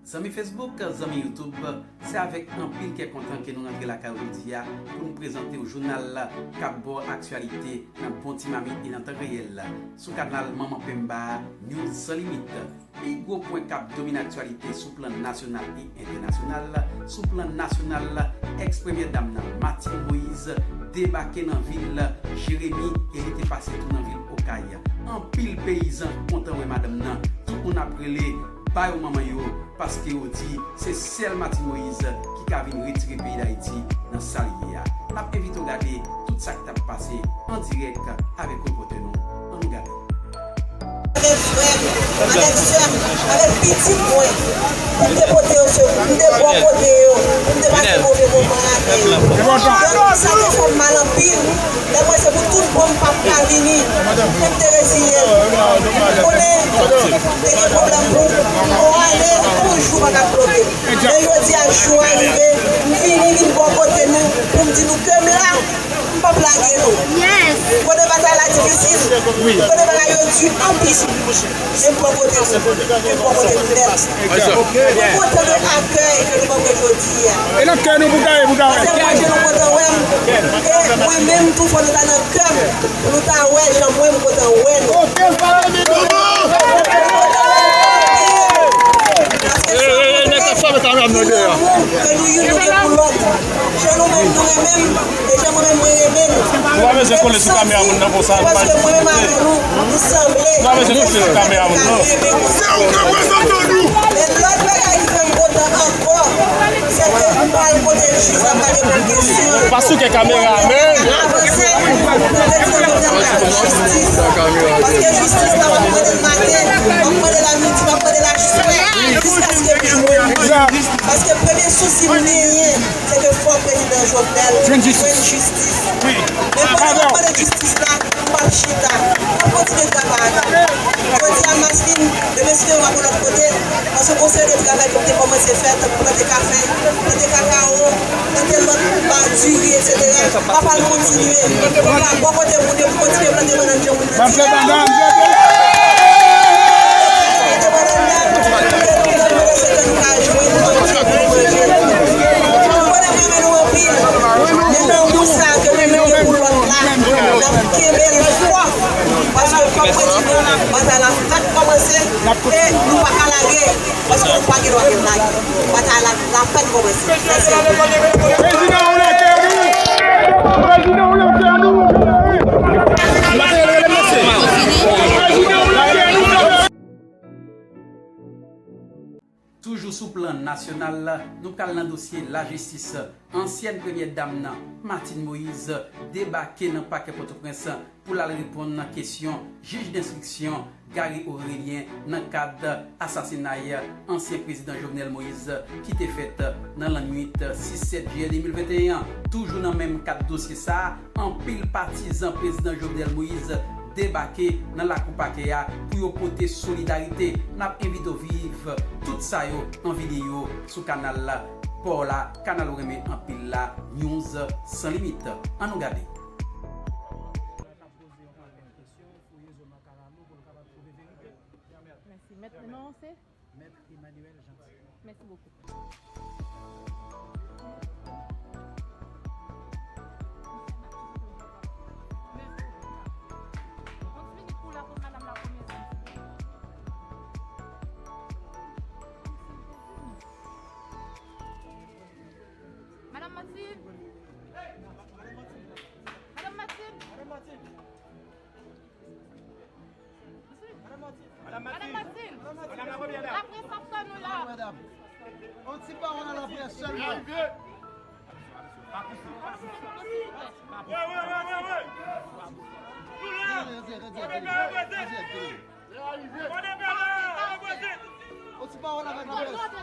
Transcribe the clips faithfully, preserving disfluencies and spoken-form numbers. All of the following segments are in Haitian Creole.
Zanmi Facebook, zanmi YouTube, se avèk anpil kè kontan ke nou rantre lakay ou jodi a pou nou prezante w jounal k ap ba w aktyalite nan bon ti mamit e nan tan reyèl sou kanal Manman Pemba News San Limit. Pi gwo pwen k ap domine aktyalite sou plan nasyonal e entènasyonal. Sou plan nasyonal, èks premyè dam nan, Martine Moïse, debake nan vil Jeremi e li te pase tou nan vil Okay. Anpil peyizan kontan wè madanm nan. Tout moun ap rele, ba yo manman yo, paske yo di se sèl Martine Moïse ki ka vin retire peyi Dayiti nan sa l ye a. N ap envite w gade tout sa k t ap pase an dirèk avèk repòtè nou. Ann nou gade. Avèk frè m, avèk sè m, avèk pitit mwen, pou m te pote yo sekou, pou m te bò kote yo, pou m te pase move moman avè yo. Donk, sa te fè m mal anpil. Lè m wè se pou tout bon m p ap ka vini, pou m te reziye m. M konnen te gen pwoblèm pou yon ane, yon jou pa t ap bloke m. Men jodi a, jou a rive, m vini, vin bò kote nou, pou m di nou ke m la. M p ap lage nou. Kote batay la difisil, kote bagay yo di anpil, men m bò kote nou. Men m bò kote nou nèt. Mwen kontan de akèy ke nou ban mwen jodi a. E nan kè nou pou gaye, pou gaye. Paske mwen, jan nou kontan wè m. E mwen menm tou, fò nou ta nan kè m, pou nou ta wè jan mwen m kontan wè nou. Paske sa mwen di nou, ki lanmou ke nou youn nou gen pou lòt. Jan nou menm nou renmen m, e jan mwen menm mwen renmen nou. Ou pa bezwen kole sou kamera moun nan konsa. Paske mwen menm avè nou, nou sanble. Ou pa bezwen kole sou kamera moun nan. Se ou k reprezante nou. E lòt bagay ki fè m kontan ankò, se ke m pral pote jij la, m pral reponn kesyon. Pa souke kamera, men. Avanse, nou te di nou te ap jistis. Paske jistis la, m ap mande l maten, m ap mande l a midi, m ap mande l a swè, jiskaske m jwenn li. Paske premye sousi m genyen, se ke fò prezidan Jovenel jwenn jistis. Men pandan m ap mande jistis la, m p ap chita. M ap kontinye travay. Jodi a, Martine, yo mete yo yon lòt kote, paske gon seri de travay ke m te kòmanse fè, tankou plante kafe, plante kakao, plante lòt, ba, diri, etsetera. M ap al kontinye. M ap bò kote moun yo pou kontinye plante bannann jan moun nan di. Plante bannann, plante bannann. Mwen renmen nou anpil. Men lanmou sa ke nou gen pou lòt la, n ap kenbe l fò. Paske fòk mwen di nou, batay la fèk kòmanse e nou pa ka lage. Paske nou pa gen dwa vin lage. Batay la, la fèk kòmanse. Mèsi anpil. Prezidan, ou nan kè nou! Prezidan, ou nan kè nou! Prezidan, ou nan kè nou! Toujou sou plan nasyonal, nou pral nan dosye lajistis. Ansyèn premyè dam nan, Martine Moïse, debake nan pakè Pòtoprens pou l al reponn nan kesyon jij denstriksyon Gary Aurelien nan kad asasinay ansyen prezidan Jovenel Moïse ki te fèt nan lannwit sis sèt jiyè de mil venteyen an. Toujou nan menm kad dosye sa a, anpil patizan prezidan Jovenel Moïse debake nan lakou pakè a pou yo pote solidarite. N ap envite w viv tout sa yo an videyo sou kanal pa w la, kanal ou renmen anpil la, News San Limit. Ann nou gade. Mèsi. Mèt, non, se? Mèt Emmanuel Gentil. Mèsi bokou. Madanm Martine! Madanm Martine! Madanm Martine! Madanm Martine! Madanm Martine! Madanm la premyè dam! Laprès ap tann nou la! Madanm! Yon ti pawòl a laprès sèlman! Wi, wi, wi, wi, wi! Retire, retire, retire, retire, retire. Yon ti pawòl avèk laprès.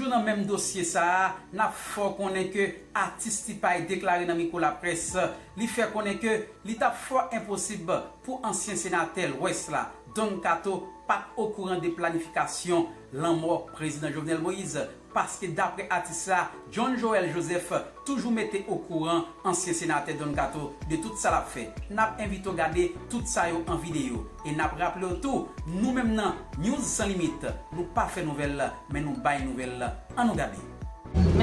Toujou nan menm dosye sa a, n ap fè w konnen ke atis T-Pay deklare nan mikwo laprès, li fè konnen ke li t ap fò enposib pou ansyen senatè Lwès la, Don Kato, pa t okouran de planifikasyon lanmò prezidan Jovenel Moïse, paske daprè atis la, John Joël Joseph toujou mete okouran ansyen senatè Don Kato de tout sa l ap fè. N ap envite w gade tout sa yo an videyo. E n ap raple w tou, nou menm nan News Sans Limites, nou pa fè nouvèl, men nou bay nouvèl. Ann nou gade.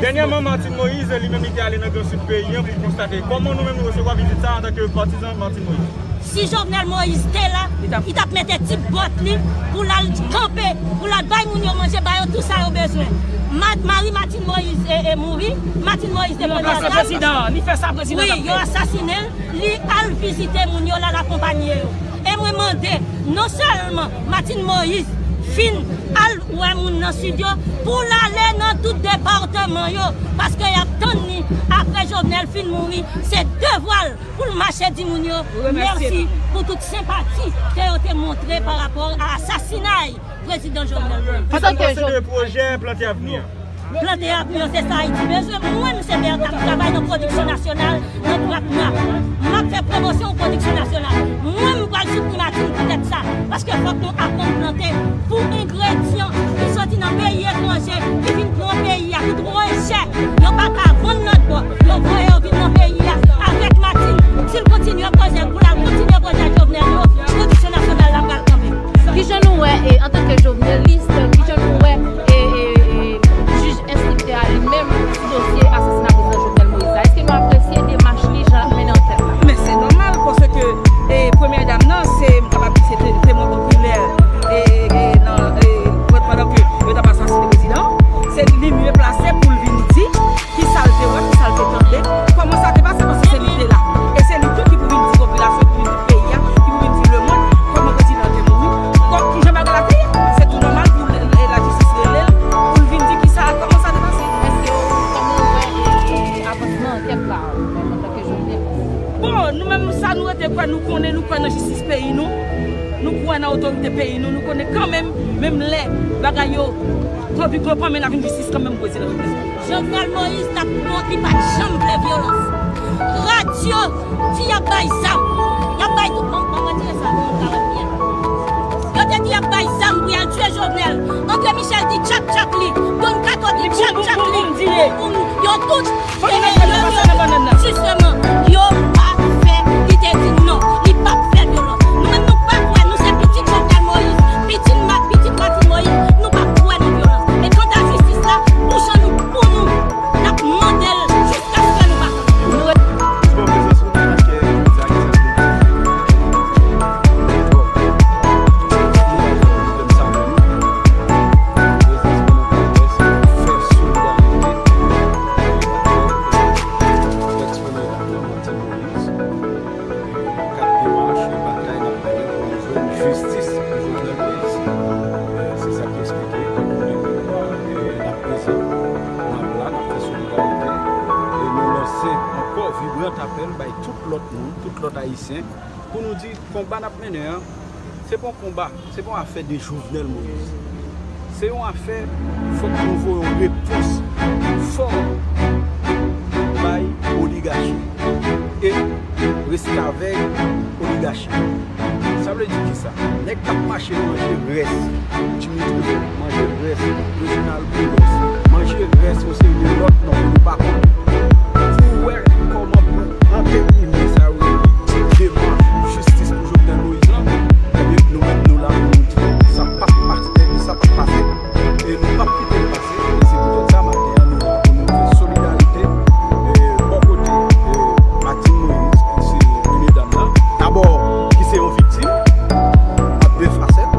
Dènyèman, Martine Moïse, li menm, li te ale nan Gran Sid peyi an pou l konstate kòman nou menm nou resevwa vizit sa a antanke patizan Martine Moïse. Si Jovenel Moïse te la, li t ap mete ti bòt li pou l al kanpe, pou l al bay moun yo manje, ba yo tout sa yo bezwen. Ma-, mari Martine Moïse e, e mouri, Martine Moïse te pran nan lari. Li fè sa prezidan. Wi, yo asasinen l, li al vizite moun yo, l al akonpanye yo. E mwen mande, non sèlman Martine Moïse fin al wè moun nan sid yo, pou l ale nan tout depatman yo, paske y ap tann li apre Jovenel fin mouri, se devwa l pou l mache di moun yo mèsi pou tout senpati ke yo te montre pa rapò a asasinay prezidan Jovenel Moïse. Antanke Jovenel. Pwojè Plante Avni an. Plante Avni an, se sa Ayiti bezwen. Mwen, m se Bertha, m travay nan pwodiksyon nasyonal, nan dwa nwa. M ap fè pwomosyon pwodiksyon nasyonal. Mwen, m pral soutni Martine poutèt sa. Paske fòk nou aprann plante pou engredyan ki soti nan peyi etranje, ki vin pran peyi a, ki twò chè. Yo pa ka vann lòt bò. Yo voye yo vin nan peyi a avèk Martine. Si l kontinye pwojè l pou l al kontinye pwojè Jovenel yo, pwodiksyon nasyonal la pral kanpe. Kijan nou wè, e, antanke jovnelis, kijan nou wè, e, e, e, jij enstriktè a li menm sou dosye asasina prezidan Jovenel Moïse la? Èske nou apresye demach li jan l ap mennen ankèt la? Men se nòmal paske, e, premyè dam nan, se, m kapab di, se te, temwen popilè, e, e, e, nan, e, pandan ke yo t ap asasine prezidan an, se li mye plase pou l vin di kisa l te wè, kisa l te tande, kòman sa te pase, paske se li ki te la. E se li tou ki pou vin di popilasyon, ki pou vin di peyi a, ki pou vin di lemonn, kòman prezidan an te mouri, kò-, kijan bagay la te ye. Se tou nòmal pou l, e, lajistis rele l, pou l vin di kisa, kòman sa te pase. Èske w, kòman w wè, e, e, avansman ankèt la, ou menm, antanke jovnelis? Bon, nou menm, sa nou rete kwè, nou konnen, nou kwè nan jistis peyi nou, nou kwè nan otorite peyi nou, nou konnen kanmenm, menm lè bagay yo tranpi klo, kanmenm n ap jwenn jistis kanmenm pou prezidan Jovenel. Jovenel Moïse t ap pran, li pa t janm vle vyolans. Radyo di y ap bay zam. Y ap bay tout, bon, bon, mwen tire sa, bon, m ka wè byen. Yo te di y ap bay zam pou y al tiye Jovenel. André Michel di tchak tchak li. Don Kato di tchak tchak li. Boum, boum, boum, boum, di li. Boum, boum, yo tout, e, yo, yo, jisteman, yo pa fè, li te di non, li p ap fè vyolans. Nou menm, nou pa kwè, nou se pitit Jovenel Moïse, pitit Ma-, pitit Martine Moïse, nou pa kwè nan vyolans. E kanta jistis la, bouch an nou, pou nou, n ap mande l jiskaske nou pa tande. Bon, prezans ou nan matyè jodi a, ki sa vle di? Bon, nou pa gen pwoblèm sa menm. Prezans ou nan matyè, se pou fè solidarite avèk, e, eksprime ladan Martine Moïse. E, nan kad demach e batay n ap mennen pou nou jwenn jistis pou Jovenel Moïse. E, se sa k eksplike, tankou nou di, e, n ap prezan, n ap la, n ap fè solidarite. E nou lanse ankò vibran apèl bay tout lòt moun, tout lòt Ayisyen, pou nou di konba n ap mennen an, se pa yon konba, se pa yon afè de Jovenel Moïse. Se yon afè, fòk nou voye yon repons fò bay oligachi e restavèk oligachi. Sa vle di kisa? Nèg k ap mache manje rès Dimitri Vorbe, manje rès Reginald Boulos, manje rès yon seri de lòt non ke nou pa konnen. Pou wè kòman pou anterime sa yo rele demach jistis pou Jovenel Moïse lan, ebyen, nou menm, nou la pou nou di, sa p ap pase, ebyen, sa p ap pase. E nou p ap kite l pase. E se poutèt sa, maten an, nou la pou nou fè solidarite, e, bò kote, e, Martine Moïse, ki se premye dam nan. Dabò, ki se yon viktim, ap de fasèt,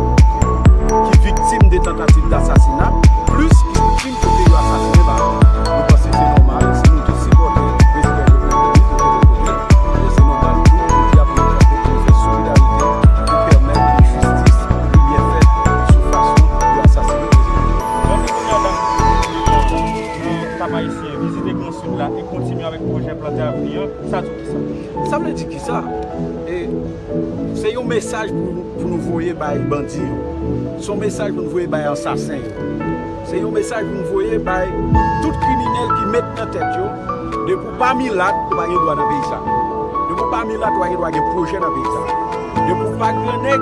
ki viktim de tantativ dasasina, plis ki viktim kote yo asasinen pa yo. Nou panse se nòmal, si nou te sipòte prezidan Jovenel Moïse, nou te bò kote l, se nòmal tou, jodi a, pou nou kanpe, pou nou fè solidarite, pou pèmèt ke jistis, limyè fèt sou fason yo asasinen prezidan. Donk, kounye a, nan Kap Ayisyen, vizite Gran Sid la e kontinye avèk pwojè Plante Avni an, sa di w kisa? Sa vle di kisa? E se yon mesaj pou, pou nou voye bay bandi yo. Se yon mesaj pou nou voye bay ansasen yo. Se yon mesaj pou m voye bay tout kriminèl ki met nan tèt yo, depi w pa milat, ou pa gen dwa nan peyi sa. Depi w pa milat, ou pa gen dwa gen pwojè nan peyi sa. Depi w pa gran nèg,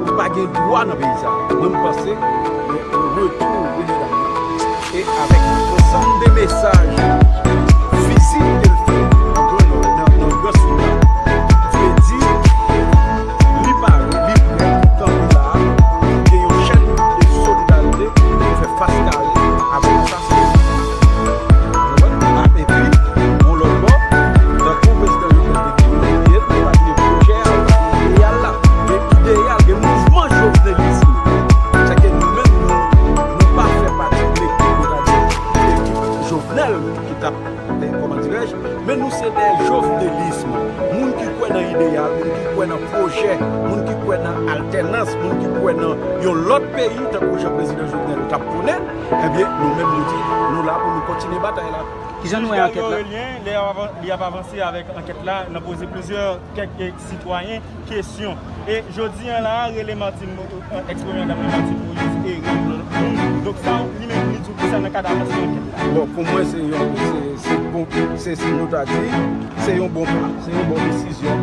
ou pa gen dwa nan peyi sa. Mwen, m panse, yon, yon retou premye dam nan. E avèk ansanm de mesaj fizik ke l fè nan, nan, nan Gran Sid la, vle di, li pare, li prè pou kanpe la a, pou gen yon chèn de solidarite pou fè fas kare avèk sa. Konprann? Epi, yon lòt bò, tankou prezidan Jovenel te di, li pa gen pwojè a, li pa gen ideyal la. Gen ideyal, gen mouvman jovenelis. Sèke nou menm, nou, nou pa fè pati de lekip, nou ta di, ekip Jovenel ki t ap, eh, kòman dirèj, men nou se de jovenelis. Moun ki kwè nan ideyal, moun ki kwè nan pwojè, moun ki kwè nan altènans, moun ki kwè nan yon lòt peyi, tankou jan prezidan Jovenel t ap pwonnen, ebyen, nou menm nou di, nou la pou nou kontinye batay la. Kijan nou wè ankèt la? Gabriel Relien, lè y ap avan-, li ap avanse avèk ankèt la, nan poze plizyè, kèk, eh, sitwayen kesyon. E jodi a la, rele Martine Mo-, eh, ex premyè dam nan Martine Moïse e rele lòt moun. Donk sa, li menm, li di w kisa nan kad avanse ankèt la? Bon, pou mwen, se yon, se, se bon, se, se, nou ta di, se yon bon pa, se yon bon desizyon.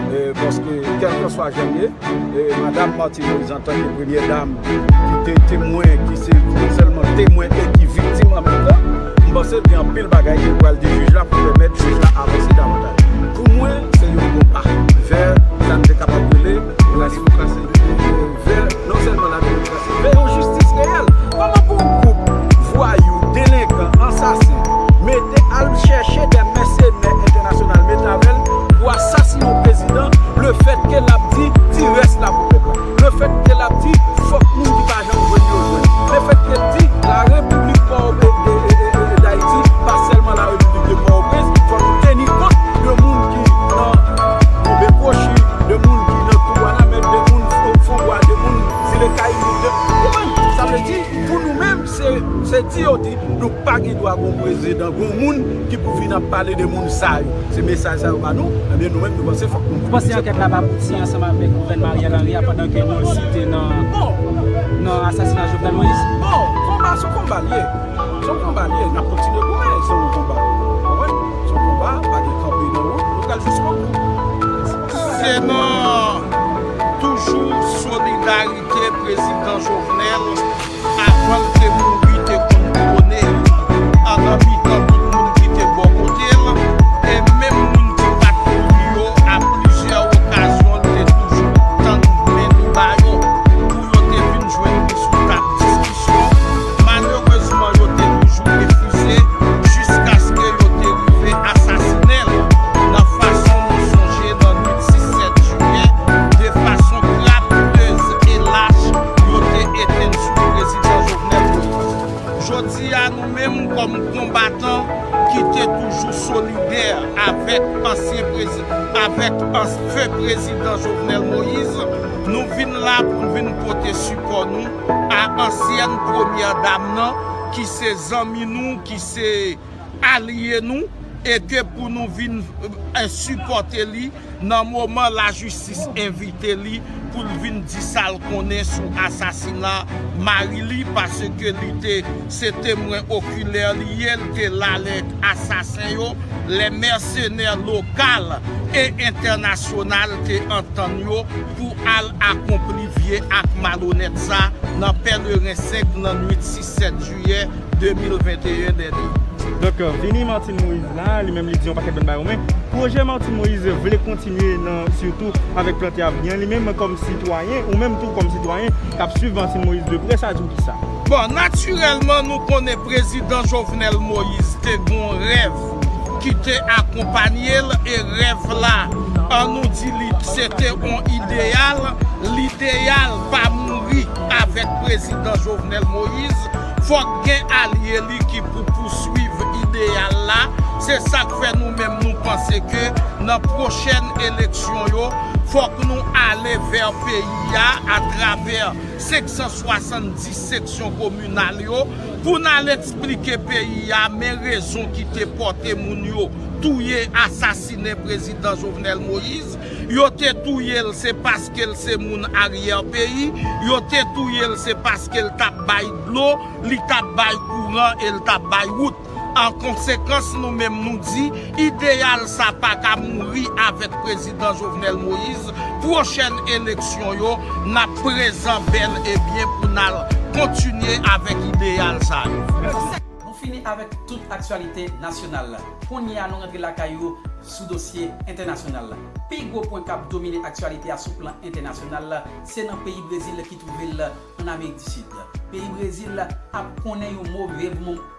Eh, paske, kèlkanswa jan l ye, eh, Madam Martine Moïse, antanke premyè dam, ki te temwen, ki se non sèlman temwen e ki viktim an menm tan, m panse l gen anpil bagay ke l pral di jij la pou pèmèt jij la avanse davantaj. Pou mwen, se yon bon pa vè sa n te kapab rele la demokrasi, vè non sèlman la demokrasi, vè yon jistis reyèl. Kòman pou yon gwoup vwayou, delenkan, ansasen, mete al chèche de mèsenè entènasyonal, mete avè l pou asasinen yon prezidan, lefètke l ap di ti rès la pou pèp la, lefètke l ap di fòk moun ki pa janm jwenn yo jwenn, lefètke l di la repiblik Pò-, e, e, e, e, e, Dayiti pa sèlman la repiblik de Pòtoprens, fòk nou teni kont de moun ki nan Tonbe Kwochi, de moun ki nan Tou Wanament, de moun Fon-, Fonbwa, de moun Zile Kayimit, de, ou konprann? Sa vle di, pou nou menm, se, se di yo di, nou pa gen dwa gon prezidan, gon moun ki pou vin ap pale de moun sa yo. Se mesaj sa yo ba nou, ebyen nou menm nou panse fòk nou... Ou panse ankèt la p ap abouti ansanm avèk gouvènman Ariel Henry a pandan ke nou site nan, nan asasina Jovenel Moïse? Bon, konba se yon konba l ye. Se yon konba l ye, n ap kontinye goumen, se yon konba. Ou konprann? Se yon konba, pa gen kanpe nan wout, nou pral jiskobou. Se nan toujou solidarite prezidan Jovenel, avan l te mouri, te konn pwone nan mitan tout moun ki te bò kote l, e menm moun ki pa t kouri yo, a plizyè okazyon, l te toujou tann men nou ba yo pou yo te vin jwenn li sou tab diskisyon. Malerezman, yo te toujou refize, jiskaske yo te rive asasinen l nan fason nou sonje nan nwit sis sèt jiyè, de fason krapilez e lach, yo te etenn sou prezidan Jovenel Moïse. Jodi a, nou menm kòm konbatan ki te toujou solidè avèk ansyen prezi-, avèk ans-, feu prezidan Jovenel Moïse, nou vin la pou n vin pote sipò nou a ansyèn premyè dam nan, ki se zanmi nou, ki se alye nou, e ke pou nou vin, eh, sipòte li nan moman lajistis envite li pou l vin di sa l konnen sou asasina mari li, paske li te, se temwen okilè li ye, l te la lè asasen yo, lè mèsenè lokal e entènasyonal te antann yo pou al akonpli vye ak malonèt sa nan Pèleren senk nan nwit sis sèt jiyè de mil venteyen dènye. Donk, vini Martine Moïse la, li menm li di yon pakèt bann bagay, men pwojè Martine Moïse vle kontinye nan, sitou avèk plante abri an, li menm kòm sitwayen, ou menm tou kòm sitwayen k ap swiv Martine Moïse de prè, sa di w kisa? Bon, natirèlman, nou konnen prezidan Jovenel Moïse te gon rèv ki te akonpanye l, e rèv la, an nou di li, se te yon ideyal, lideyal pa mouri avèk prezidan Jovenel Moïse, fòk gen alye li ki pou pouswiv ideyal la. Se sa k fè nou menm nou panse ke nan pwochèn eleksyon yo, fòk nou ale vè peyi a atravè senk san swasanndis seksyon kominal yo, pou n al eksplike peyi a men rezon ki te pòte moun yo touye, asasinen prezidan Jovenel Moïse, Yo te touye l se paske l se moun aryè peyi, yo te touye l se paske l t ap bay dlo, li t ap bay kouran e l t ap bay wout. An konsekans, nou menm nou di, ideyal sa pa ka mouri avèk prezidan Jovenel Moïse. Pwochèn eleksyon yo, n ap prezan bèl e byen pou n al kontinye avèk ideyal sa yo. Nou fini avèk tout aktyalite nasyonal. Kounye a nou rantre lakay ou sou dosye entènasyonal. Pi gwo pwen k ap domine aktyalite a sou plan entènasyonal se nan peyi Brezil ki twouve l ann Amerik di Sid. Peyi Brezil ap konnen yon move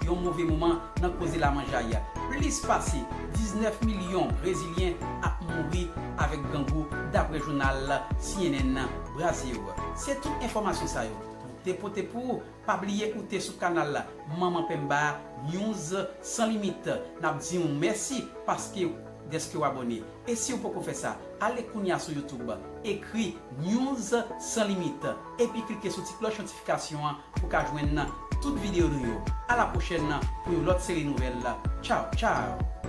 yon move moman nan koze lamanjay. Plis pase diznèf milyon Brezilyen ap mouri avèk grangou, dapre jounal C N N Brasil. Se tout enfòmasyon sa yo nou te pote pou ou. Pa bliye ou te sou kanal Manman Pemba News San Limit. N ap di w mèsi paske dèske w abòne. E si w poko fè sa, ale kounye a sou YouTube, ekri News San Limit, epi klike sou ti klòch notifikasyon an pou w ka jwenn tout videyo nou yo. A la pwochèn pou yon lòt seri nouvèl. Tchaw, tchaw!